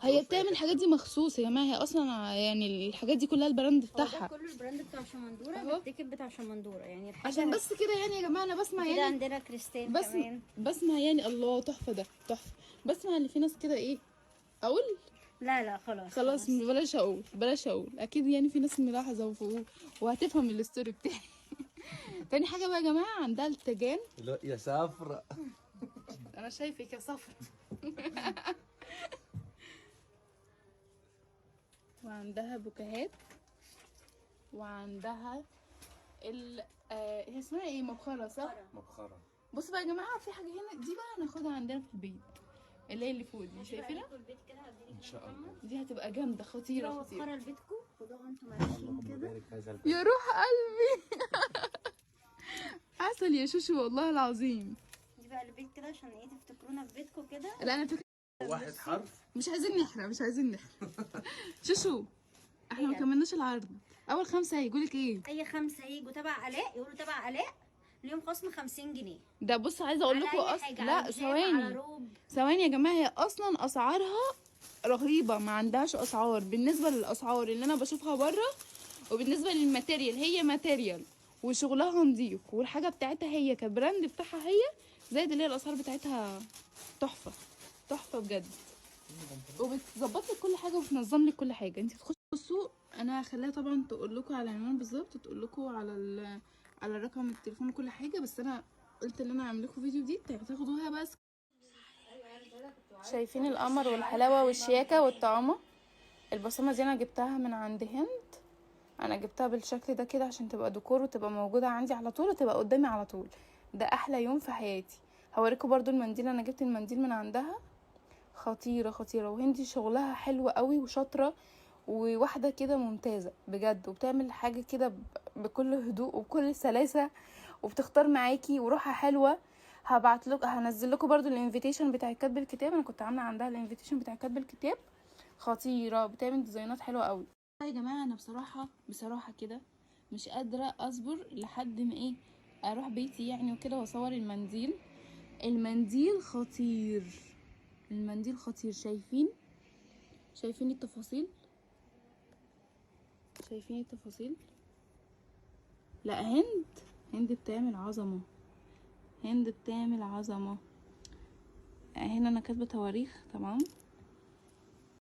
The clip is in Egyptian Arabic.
هي بتعمل الحاجات دي مخصوص يا جماعة، هي اصلا يعني الحاجات دي كلها ال brand هو ده بتاعها. كله ال brand بتاع شمندوره، أهو. بال ticket بتاع شمندوره يعني الحاجة. عشان بس كده يعني يا جماعة، انا بسمع كده يعني عندنا كريستال بس كمان. بسمع يعني، الله تحفة، ده تحفة. بسمع ان في ناس كده ايه، اقول؟ لا لا خلاص. خلاص بلاش اقول، بلاش اقول. اكيد يعني في ناس ملاحظة وهتفهم ال story بتاعي. تاني حاجة بقى يا جماعة، عندها التاجان. لا يا سافرة. انا شايفك يا صفر. وعندها بوكيهات، وعندها ال هي اسمها ايه، مبخره صح؟ مبخرة. بصوا بقى يا جماعة، في حاجة هنا دي بقى هناخدها عندنا في البيت، اللي هي اللي فوق دي، شايفينها؟ البيت كده هديلك ان شاء الله. دي هتبقى جامدة، خطيرة خطيرة. مبخره لبيتكم، خدوها انتوا ماشيين اللهم كده. بارك هذا البيت. يا روح قلبي. عسل يا شوشو والله العظيم. دي بقى البيت كده عشان ايه، تفتكرونا في بيتكم كده. لا انا فكرة واحد حرف. مش عايزين نحرق، مش عايزين نحرق. شوشو احنا ما كملناش العرض. اول خمسة هيجولك ايه؟ اي خمسة يجوا تبع الاء، يقولوا تبع الاء اليوم خصم 50 جنيه. ده بص عايزه اقول لكم على أي اصلا، حاجة، لا على بيجامة، على ثواني روب. ثواني يا جماعة، هي اصلا اسعارها رهيبة، ما عندهاش اسعار بالنسبة للاسعار اللي انا بشوفها بره، وبالنسبة لل material هي material وشغلها نظيف، والحاجة بتاعتها هي ك brand بتاعها هي، زائد اللي هي الاسعار بتاعتها تحفة تحفة بجد، وبتظبط لك كل حاجة وبتنظم لك كل حاجة. انت تخش السوق، انا هخليها طبعا تقول لكم على العنوان بالظبط، تقول لكم على على رقم التليفون وكل حاجة، بس انا قلت ان انا هعمل لكم فيديو جديد تاخدوها بس. شايفين القمر والحلاوه والشياكه والطعامه؟ البصمة دي انا جبتها من عند هند، انا جبتها بالشكل ده كده عشان تبقى ديكور وتبقى موجودة عندي على طول وتبقى قدامي على طول. ده احلى يوم في حياتي. هوريكم برضو المنديل، انا جبت المنديل من عندها، خطيرة خطيرة. وهندي شغلها حلو قوي وشاطره وواحدة كده ممتازة بجد، وبتعمل حاجة كده بكل هدوء وبكل سلاسة، وبتختار معاكي وروحها حلوة. هبعت لكم، هنزل لكم برضو ال invitation بتاع كتب الكتاب، انا كنت عامله عندها ال invitation بتاع كتب الكتاب، خطيرة، بتعمل design ات حلوة قوي. يا جماعة انا بصراحة بصراحة كده مش قادرة اصبر لحد ما ايه اروح بيتي يعني وكده واصور المنديل. المنديل خطير، المنديل خطير. شايفين؟ شايفين التفاصيل؟ شايفين التفاصيل؟ لا هند، هند بتعمل عظمه، هند بتعمل عظمه. هنا انا كاتبه تواريخ، تمام.